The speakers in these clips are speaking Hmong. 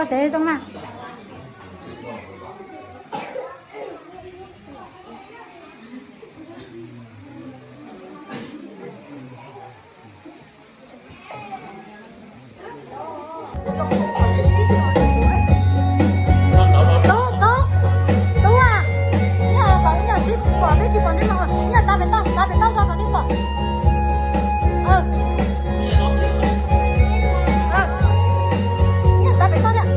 Seb zoo mas. Tub, tub, tub a, nyaj kom nyaj tsis pom, twb tsis pom ntsej muag, nyaj txav pem toj, txav pem toj tso kom twb pom. Nyaj txav pem toj thiab.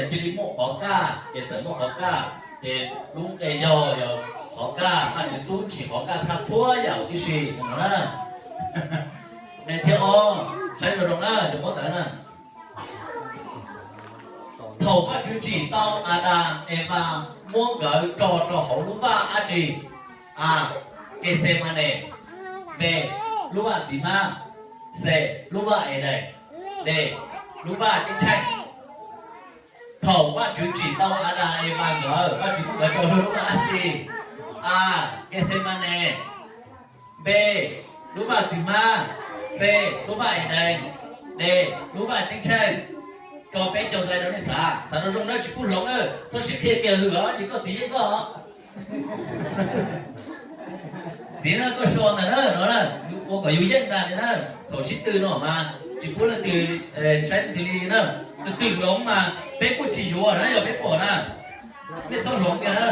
Cia li muaj qhov kaj, ces txawm muaj qhov kaj, ces lub nqe yog, yog qhov kaj, Vajtswv xub tsim qhov kaj txhaj txhua yam huv tib si no na. Nqe thib ob, saib zoo zoo na, cov paub ntawv na. Thaum Vajtswv tsim tau Adas Evas, muab nkawd tso rau hauv lub vaj dab tsi? A, Kesemanes. B, lub vaj txiv hmab. C, lub vaj Edees. D, lub vaj ceeb tsheej. Thaum Vajtswv tsim tau Adas Evas nkawd, Vajtswv muab nkawd tso rau lub vaj dab tsi? A, Kesemanes. B, lub vaj txiv hmab. C, lub vaj Edees. D, lub vaj ceeb tsheej. Tso peb caug xais rau nej xav, xav zoo zoo na, tsis pub hloov na, txhob sib qhia kiag hwm os, ces koj txiv yeej koj. Txiv na, koj sau ntawm na no na, ua kom yus yeej ntag li na. Thaum sib tw no mas tsis pub leej twg saib leej twg li na. Tus twg hloov mas peb kuj tsis yuav na, yog peb pom na, nej txhob hloov kiag na.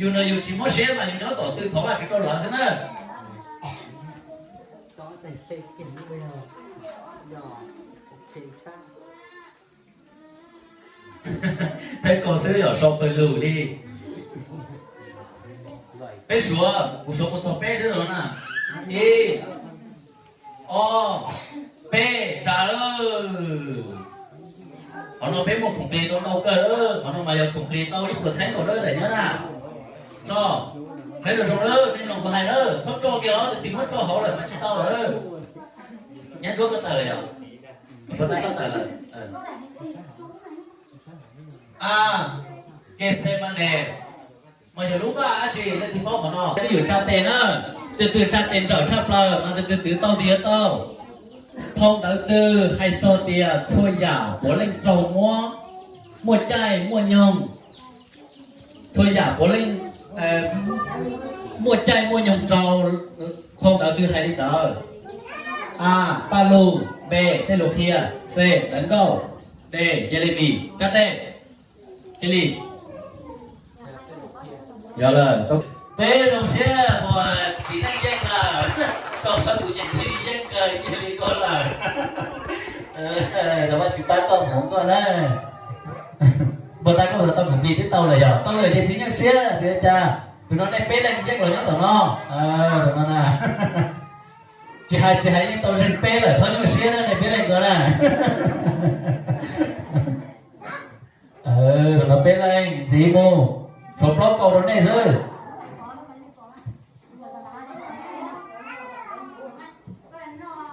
Yus no yus tsis mob siab mas yus nyob tom tw thov Vajtswv rau lawv xwb na. Thawj ko xwb yog sau pawg lug li. Peb suav, kuv suav mus txog peb xwb los na. Ib, ob, peb, tsa lawm. Qhov no peb muaj khoom plig tau ntau kawg lawm, qhov no mas yog khoom plig tau ib puas txhiab nkaus lawm daim nyob na. Tso, saib zoo zoo lawm, nej mloog kuv hais lawm, txhob tso kiag os, tus twg muab tso hauv lawm mas tsis tau lawm. Nyab Ntsuab koj tawm lawm yom? Puas tau koj tawm lawm? A, Kesemanes. Mas yog lub vaj dab tsi, leej twg paub qhov no? Twb yog tsa tes na, tus twg tsa tes nrawm tshaj plaws mas tus twg twv tau tus yuav tau. Phau ntawv twg hais txog tias txhua yam puav leej raug muab, muaj caij muaj nyoog, txhua yam puav leej muaj caij muaj nyoog raug, phau ntawv twg hais li ntawd? A, Paj Lug. B, Tej Lus Qhia. C, Ntawv Nkauj. D, Yelemis. Tsa tes. Cia li. Yog lawm, peb zoo siab uas txiv neej yeej lawm, koj tus yeej thiaj li yeej kawg cia li koj lawm. Los Vajtswv pab koj hmoov koj na. Npua tag koj los tau khoom plig twb tau lawm yog tau lawm ces tsis nyuaj siab tias cas. Tus no nej peb leej yeej los nyob tom no. Tus no na, tsis hais tsis hais yeej tau zeeg peb lawm, txhob nyuaj siab na, nej peb leej ko na. Tus no peb leej ntxiv mus, tshuav plaub kaus rau nej xwb.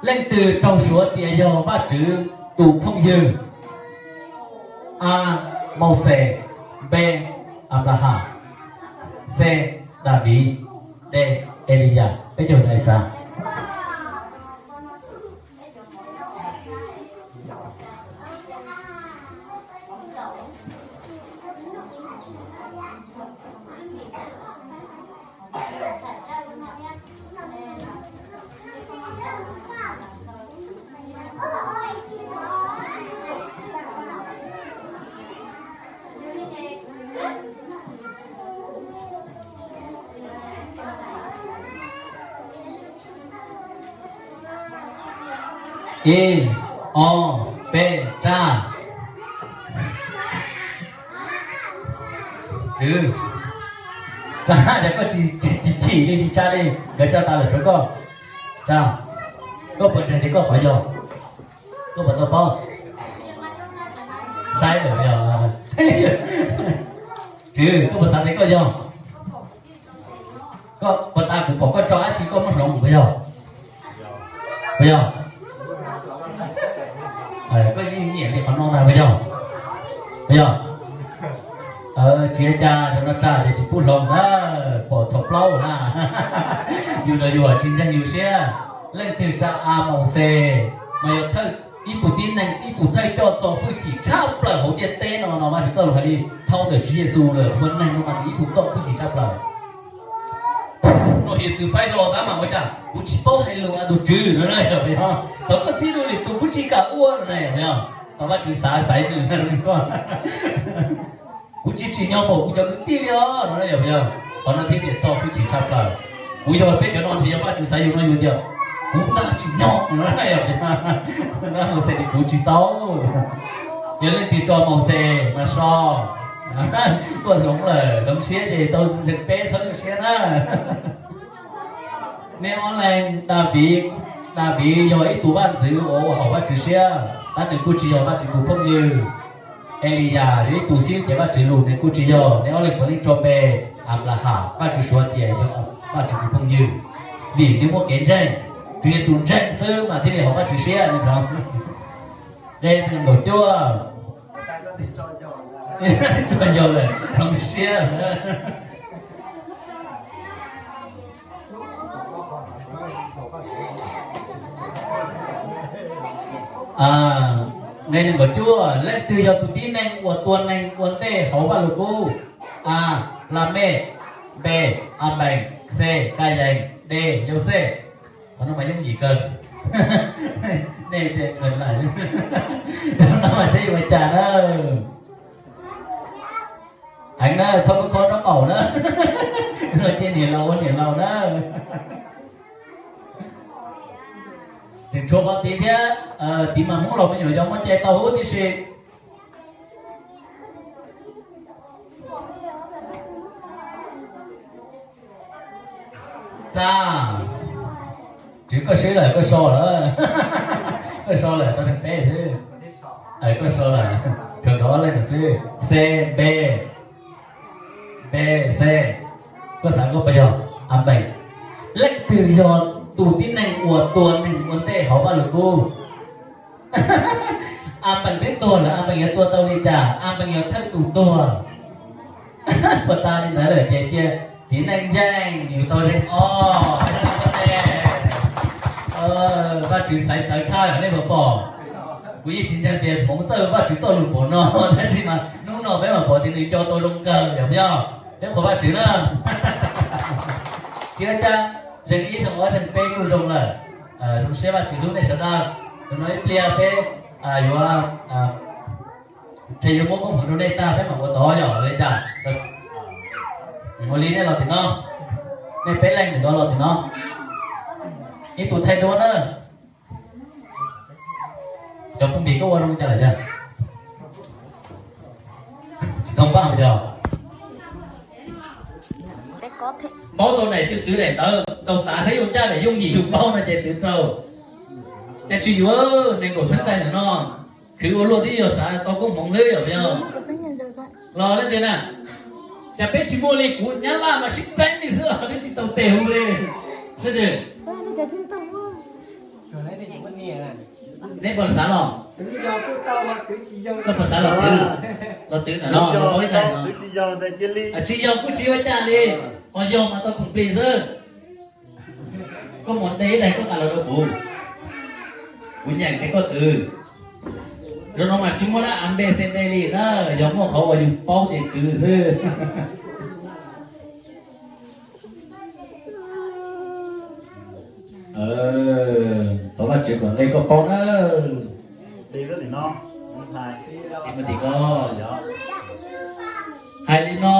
Leej twg raug suav tias yog Vajtswv tus phooj ywg? A, Mauxes. B, Anplahas. C, Daviv. D, Eliyas. Peb caug xais xav. Ib, ob, peb, tsa. Tswv, tsa, yog koj tsis chim li tsis tsa li, nkawd tsa tas lawm rau koj. Tsa, koj puas ntseeg tias koj qhov yog? Koj puas tau paub? Saib lawm yog. Tswv, koj puas xav tias koj yog? Koj puas tas kuv pom koj tso dab tsi koj muab hloov puas yog? Puas yog? Koj yeej nyiam li qhov no ntag puas yog? Puas yog? Tsis ua cas, cov no tsa ces tsis pub hloov na, pom txhaum plaub na. Yus los yus tsis ntseeg yus siab. Leej twg tsa A Mauxes, mas yog thawj, ib tug tib neeg, ib tug thawj coj txo hwj chim tshaj plaws hauv ntiaj teb no no, Vajtswv txoj lus hais li, dhau ntawm Tswv Yexus lawm, muaj neeg no mas nws ib tug txo hwj chim tshaj plaws. No hiav txwv faib rau los tab mas ua cas kuv tsis paub hais lus a tus Tswv no na, yog puas yog? Thaum koj txib rau lwm tus kuv tsis kam ua no na, yog puas yog? Tau Vajtswv xav xaiv nws na rau koj. Kuv tsis tsim nyog pom kuv cov kwv tij li os no na, yog puas yog? Qhov no thiaj tias txo hwj chim tshaj plaws. Kuv yog peb cov no ntshe yog Vajtswv xaiv yus no yus tias kuv ntag tsim nyog no na, yog puas yog? Tab Mauxes tias kuv tsis tau. Yog leej twg tso Mauxes mas so. Kuj hloov lawm, hloov siab ces tau zeem peb txhob nyuaj siab na. Neb ob leeg, Daviv, Daviv yog ib tug vaj ntxwv uas ua haum Vajtswv siab, tab nws kuj tsis yog Vajtswv tus phooj ywg. Eliyas yog ib tug xib hwb cev Vajtswv lus, nws kuj tsis yog. Neb ob leeg puav leej tso npe Anplaham, Vajtswv suav tias yog Vajtswv tus phooj ywg, vim nws muaj kev ntseeg. Tus yog tus ntseeg xwb mas thiaj li haum Vajtswv siab no. Nqe nees nkaum cuaj. Tso yog lawm, hloov siab lawm. Nqe nees nkaum cuaj, leej twg yog tus tib neeg uas tua neeg ua ntej hauv Vajluskub? A, Lamej, B, Anpees, C, Kayees, D, Yauxej. Qhov no mas yooj yim kawg. Nej tias kawg lawm. Qhov no mas saib yuav ua cas na. Heev na, txhob kub khob rab qaum na. Los cia niam laus ua niam laus na. Tseem tshuav qhov tid thiab, tid mas Hmoob laus me nyuam yaus muaj cai tau huv tib si. Rab, Tswv koj swb lawm, koj so lawm. Koj so lawm, tau theej peb xwb. Koj so lawm, kawg kawg ob leeg xwb. C, B, B, C. Koj xav koj puas yog? Anpees. Leej twg yog tus tib neeg uas tua neeg ua ntej hauv Vajluskub? Anpees twb tuag lawm, Anpees yuav tua tau li cas? Anpees yog thawj tus tuag. Puas tas li ntawd lawm ces cia txiv neej yeej yus tau zeem ob. Vajtswv xaiv txawv tshaj nej puas pom? Kuv yeej tsis ntseeg tias Hmoob txawj Vajtswv txoj lus pom no, tab sis mas hnub no peb mam pom tias nws nco tau zoo kawg, yog puas yog? Peb qhuas Vajtswv na. Tsis ua cas, zeem ib zeem ob zeem peb kuj zoo lawm. Zoo siab Vajtswv hlub nej sawv daws. Tus no ib pliag peb yuav, ntshe yuav muab koob hmoov rau nej tag peb mam ua tod yom, li cas? Ua li nej los tim no, nej peb leeg ntawm no los tim no, ib tug thaij duab na. Cov phooj ywg koj ua zoo cas lawm yog? Tsis tau npaj yog? Paub tau daim twg twv daim ntawd, ntaus tav saib yuav ncaj daim yooj yim yus paub no ces twv rau. Cas tsis yuav nees nkaum xeeb tais ntawm no, khwv ua luaj twb yog xav tau koob hmoov xwb yom, yog? Los leej twg na? Cas peb tsis muaj li kuv, Nyab Laj mas sib txeeb li xwb los twb tsis tau tes hu li. Leej twg? Neb puas xav los? Koj puas xav los twv? Los twv ntawm no, tsis yog kuj tsis ua cas li, ho yog mas tau khoom plig xwb. Koj mus de ib daim koj nqa los rau kuv, kuv nyeem ces koj twv. Zaum no mas tsis muaj dab A B C D li na, yog muaj qhov uas yus paub ces twv xwb. Thov Vajtswv kom nqe koj paub na. Hais li no,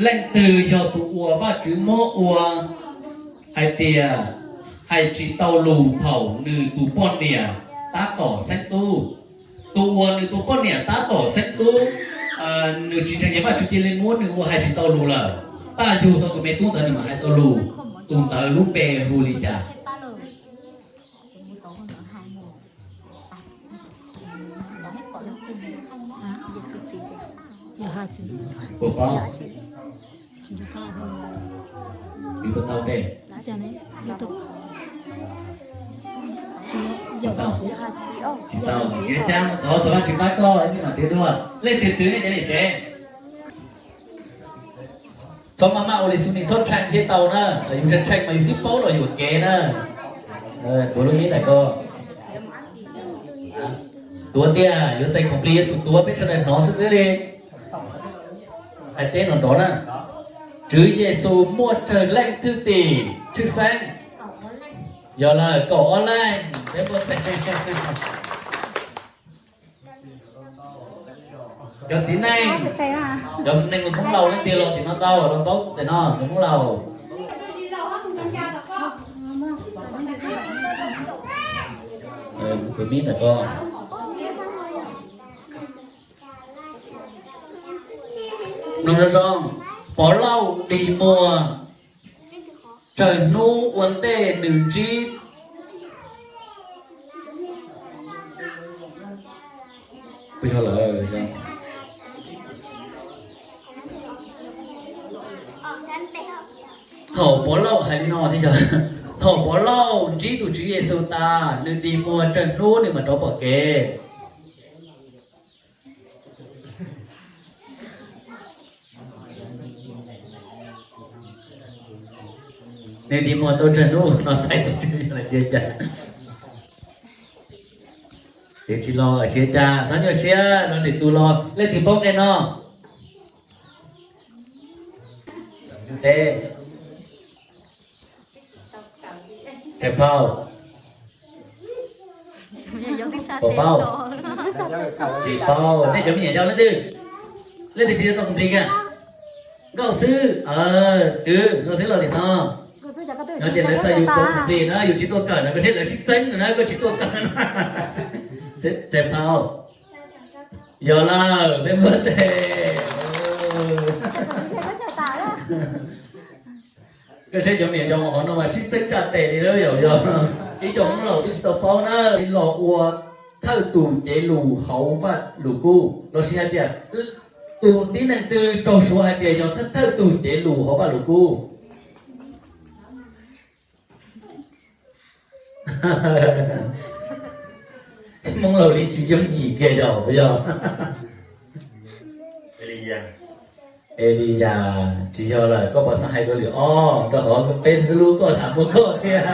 leej twg yog tus uas Vajtswv muab ua hais tias hais tsis tau lus thaum nws tus poj niam tab tom xeeb tub? Tus uas nws tus poj niam tab tom xeeb tub, nws tsis ntseeg Vajtswv cia li muab nws ua hais tsis tau lus lawm, tab yug tau tus me tub ntawd nws mam hais tau lus, tus ntawd lub npe hu li cas? Puas paub? Twv puas tau tej? Tsis tau, tsis tau, tsis tau, thov Vajtswv pab koj, ib tsam mam twv dua. Leej twg twv nej cov niam tsev? Txhob maj maj ua li xu ni, txhob tshee thiaj tau na, yus tshee tshee mas yus twb paub los yuam kev na. Tuav lub mic ntawm ko. Tuav tiag, yuav txais khoom plig yuav tsum tuav, peb sawv daws hnov xwb xwb li. Hais teb no nrov na. Tswv Yexus muaj tsawg leej thwj tim tshwj xeeb? Yog lawm, kaum ob leej. Peb muaj cov txiv neej, cov neeg Hmoob laus leej twg los tim no tau, los paub tim no, cov Hmoob laus. Kwv Mib ntawm ko. Zoo zoo, Pov Lauj dig muag tsawg hnub ua ntej nws ntsib. Thaum Pov Lauj hais li no thiab yog, thaum Pov Lauj ntsib tus Tswv Yexus tas, nws dig muag tsawg hnub nws mam rov pom kev. Nws dig muag tau tsawg hnub no txhais tsis tau yog tias cas. Tiam sis los tsis cas, txhob nyuaj siab, los lwm tus los. Leej twg paub nqe no? Tes, tes phau, puas paub? Tsis paub. Nej cov me nyuam yau leej twg, leej twg tsis tau kumplis a? Nkauj Xwb, twb Nkauj Xwb los tim no. No ces lawv txog yus tau kumplis na, yus tsis tuaj kawm na, koj saib lawv sib txeeb na, koj tsis tuaj kawm na. Tes phau. Yog lawm, peb npuaj tes. Koj saib cov me nyuam yau qhov no mas sib txeeb tsa tes li lawm yom. Yog ib co Hmoob laus twb tsis tau paub na, los ua thawj tus cev lus hauv Vaj Lus Kub, los sis hais tias tus tib neeg twg raug suav hais tias yog thawj tus cev lus hauv Vaj Lus Kub. Hmoob laus li tsis yooj yim kiag yog puas yog? Eliyas tsis yog lawm, koj puas xav hais dua lwm ob, rau qhov peb lub koj xav muaj koj thiab.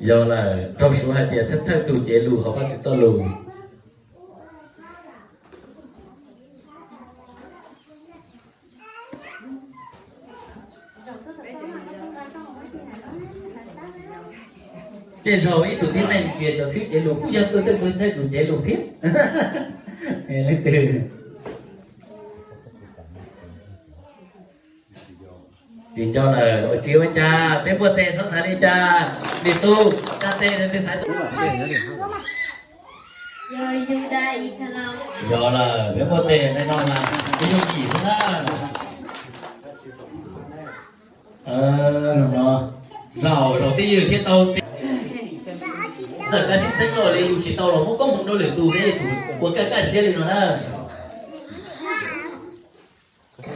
Yog lawm, raug suav hais tias thawj tus cev lus hauv Vajtswv txoj lus. Tej zaug ib tug tib neeg tsis yog cov xib cev lus kuj yog tus thawj tus cev lus thiab. Leej twg? Tsis nco lawm, ua tsis ua cas, peb npuaj tes txhob xav li cas. Lwm tus, tsa tes, leej twg xav. Yog lawm, peb npuaj tes no mas yooj yim xwb na. Zaum zaum twj ywm thiab tau. Txawm koj sib txeeb los li yus tsis tau los muab koob hmoov rau lwm tus thiab, yuav tsum ua kaj kaj siab li no na.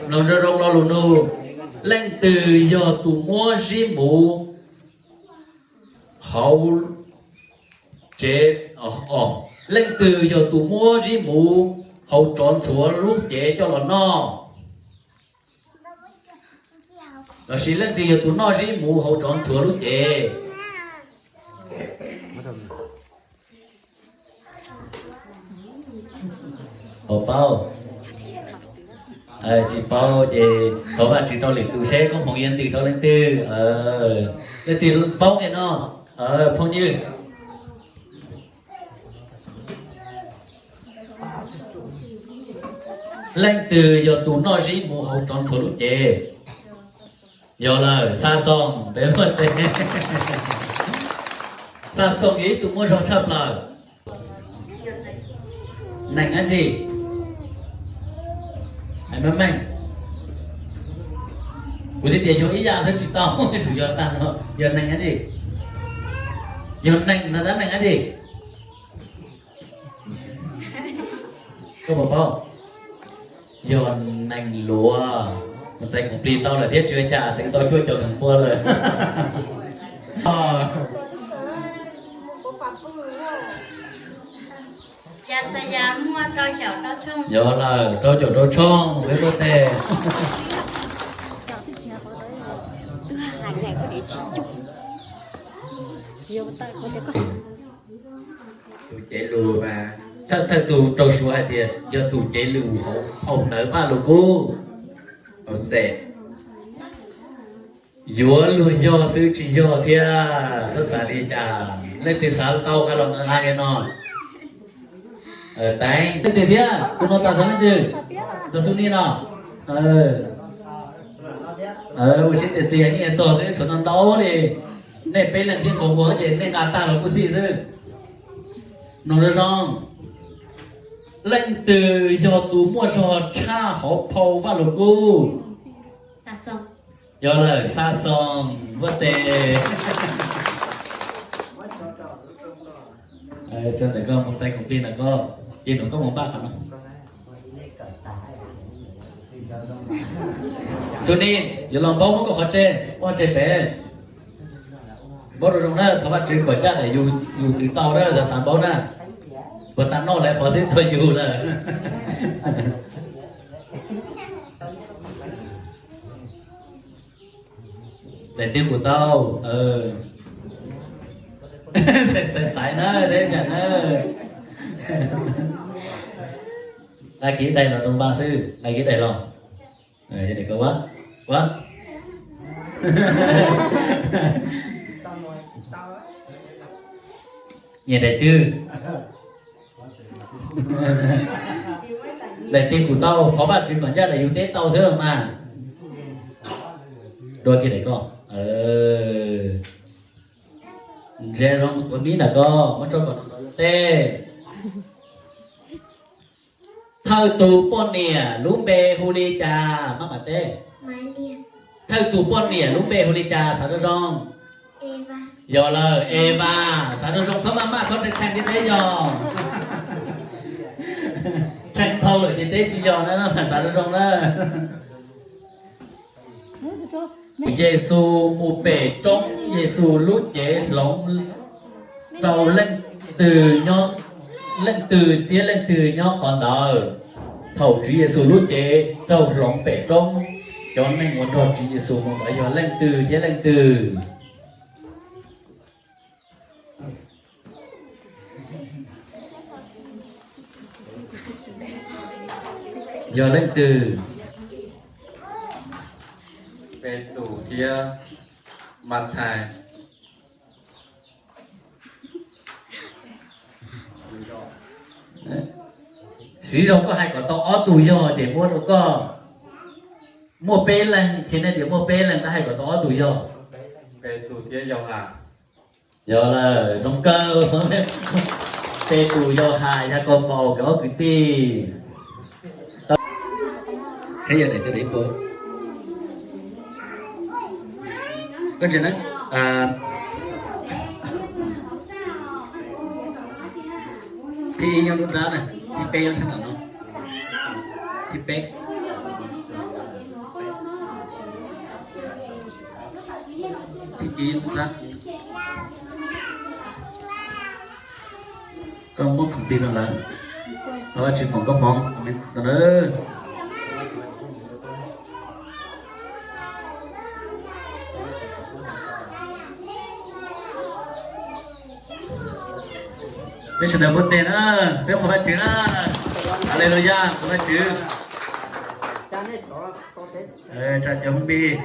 Mloog zoo zoo lo lus nug, leej twg yog tus muab zib muv hauv tsev, leej twg yog tus muab zib muv hauv tsov ntxhuav lub cev coj los noj? Lossis leej twg yog tus noj zib muv hauv tsov ntxhuav lub cev? Paub? Tsis paub ces thov Vajtswv rau lwm tus seb koob hmoov yuav ntws rau leej twg. Leej twg paub nqe no? Phooj ywg, leej twg yog tus noj zib muv hauv tsov ntxhuav lub cev? Yog lawm, Xa Xoom, peb npuaj tes. Xa Xoom yog ib tug muaj zog tshaj plaws. Neeg dab tsi? Hais meej meej. Kuv thiaj tias yog ib yam xwb tsis tau, tsum yog tag no. Yog neeg dab tsi? Yog neeg no tab neeg dab tsi? Koj puas paub? Yog neeg luav. Mus txais kumplis tau lawm thiab, tsis ua cas, twb tau cuaj caum nees npua lawm. Yog lawm, rau caum rau tshooj, peb npuaj tes. Tus cev lus mas thawj thawj tus raug suav hais tias yog tus cev lus hauv phau ntawv Vajluskub, hauv xeem. Yuav luag yog xwb tsis yog thiab, txhob xav li cas. Leej twg xav tau nqa los nqa li no. Teev leej twg thiab, tus no tas xav leej twg? Txog xub nij no. Ua siab txias txias, yeej txog xwb, tshuav ntau ntau li. Nej peb leeg thiab nkaus muag ces nej nqa tag los kuj xij xwb. Nug zoo zoo, leej twg yog tus muaj zog tshaj hauv phau Vajluskub? Yog lawm, Xa Xoos, huab tes. Tso ntawm koj mus txais khoom plig ntawm koj, ces nug koj mus npaj qhov no. Xu Ni, yuav los npaub muab koj qhov tseg, muab tseg pem. Npaub rau zoo na, thov Vajtswv kom ncaj daim yus, yus twv tau na, xav xav npaub na. Puas tas noj lawv qhov xwb txog yus lawm. Daim twg kuv tau? Xaiv xaiv na, deb cas na. Nqa kiv daim los rau npaj xwb, nqa kiv daim los. Ua, ua. Nyiam daim twg? Daim twg kuv tau, thov Vajtswv kom ncaj daim yus teb tau xwb mas. Dua kiag daim koj. Ntsia zoo tus mib ntawm koj, muab tso kom tau yus teb. Thawj tus poj niam lub npe hu li cas? Maj mam teb. Thawj tus poj niam lub npe hu li cas? Xav zoo zoo. Yog lawm, Eva. Xav zoo zoo, txhob maj maj, txhob tshee tshee ces teb yog. Tshee dhau lawm ces teb tsis yog na, xav zoo zoo na. Yexus mus pem roob, Yexus lub cev hloov rau leej twg nyob, leej twg thiab leej twg nyob qhov ntawd? Thaum Tswv Yexus lub cev raug hloov pem roob, cov neeg uas nrog Tswv Yexus mus ntawd yog leej twg thiab leej twg? Yog leej twg? Petus thiab Mathais. Siv zog koj hais kom tau ob tug yog ces muab rau koj. Muaj peb leeg, ces nej tias muaj peb leeg, koj hais kom tau ob tug yog. Petus thiab Yauhas. Yog lawm, zoo kawg. Petus, Yauhas, Yakaunpaus, nkawd ob kwv tij. Qheb yog daim twg ib puas? Koj tsis na. Thib ib nyob lub nrab na, thib peb nyob thab no. Thib peb. Thib ib nyob nrab. Koj muab khoom plig rau lawv, thov Vajtswv foom koob hmoov. Peb sawv daws npuaj tes na, peb qhuas Vajtswv na. Haleluya, qhuas Vajtswv. Tsa cov hmoov plig.